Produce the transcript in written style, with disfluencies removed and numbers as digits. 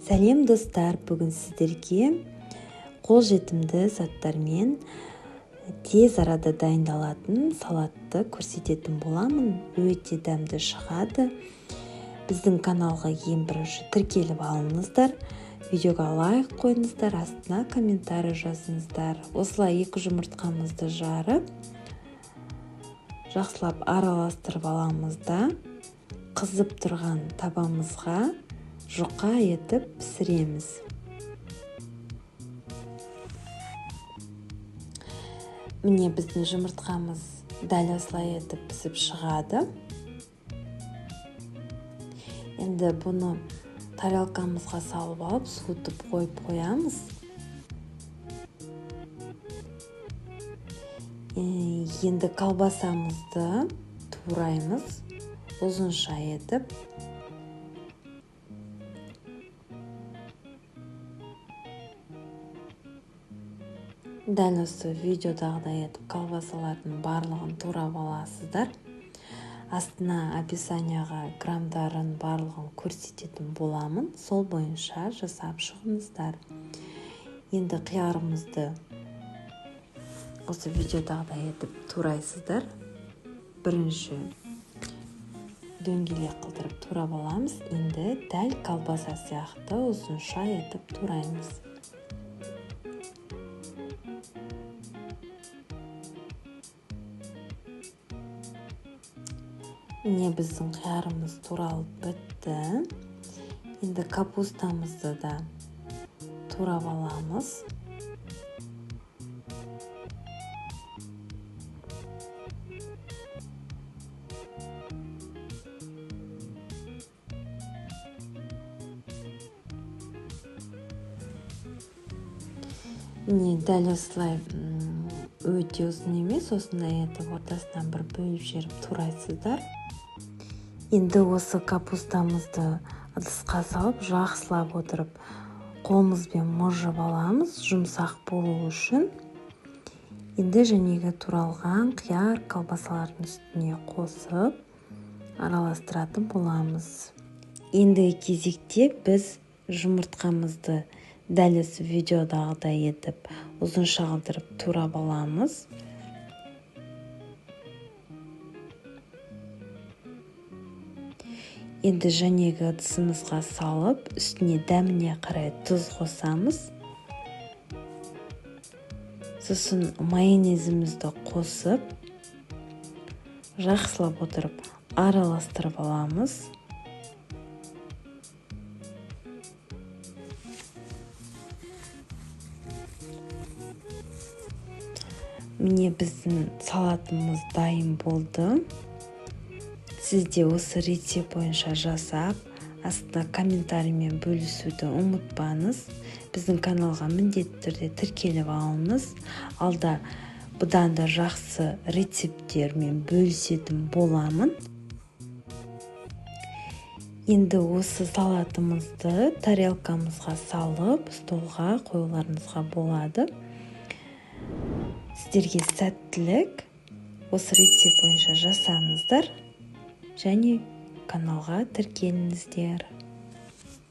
Сәлем достар, бүгін сіздерге қолжетімді заттармен тез арада дайындалатын салатты көрсететін боламын. Өте дәмді шығады. Біздің каналға ең бірінші тіркеліп алыңыздар, видеоға лайк қойыңыздар, астына комментарий жазыңыздар. Осылай 2 жұмыртқамызды жарып, жақсылап араластырып аламыз да, қызып тұрған табамызға жұқа етіп пісіреміз. Міне біздің жұмыртқамыз дәл осылай етіп пісіп шығады. Енді бұны тарелкамызға салып алып, суытып қойып қоямыз. Енді колбасамызды тураймыз ұзынша етіп. Дәл осы видеодағыдай етіп колбасалардың барлығын турап аласыздар. Астына описанияға грамдарын барлығын көрсететін боламын. Сол бойынша жасап шығыңыздар. Енді қиярымызды осы видеодағыдай етіп турайсыздар. Бірінші дөңгелек қылдырып турап аламыз. Енді дәл колбаса сияқты ұзынша етіп тураймыз. Міне біздің қиярымыз туралып бітті. Енді капустамызды да турап аламыз. Міне дәл осылай өте ұзын емес, осындай етіп ортасынан бір бөліп жеріп турайсыздар. Енді осы капустамызды ыдысқа салып, жақсылап отырып қолымызбен мыжып аламыз, жұмсақ болу үшін. Енді жәнегі туралған қияр колбасалардың үстіне қосып араластыратын боламыз. Ендігі кезекте біз жұмыртқамызды дәл осы видеодағыдай етіп ұзынша қылдырып турап аламыз. Енді жәнегі ыдысымызға салып, үстіне дәміне қарай тұз қосамыз. Сосын майонезімізді қосып, жақсылап отырып араластырып аламыз. Міне біздің салатымыз дайын болды. Сіз де осы рецепт бойынша жасап, астына комментариймен бөлісуді ұмытпаңыз. Біздің каналға міндетті түрде тіркеліп алыңыз. Алда бұдан да жақсы рецепттермен бөлісетін боламын. Енді осы салатымызды тарелкамызға салып, столға қоюларыңызға болады. Сіздерге сәттілік. Осы рецепт бойынша жасаңыздар және каналға тіркеліңіздер.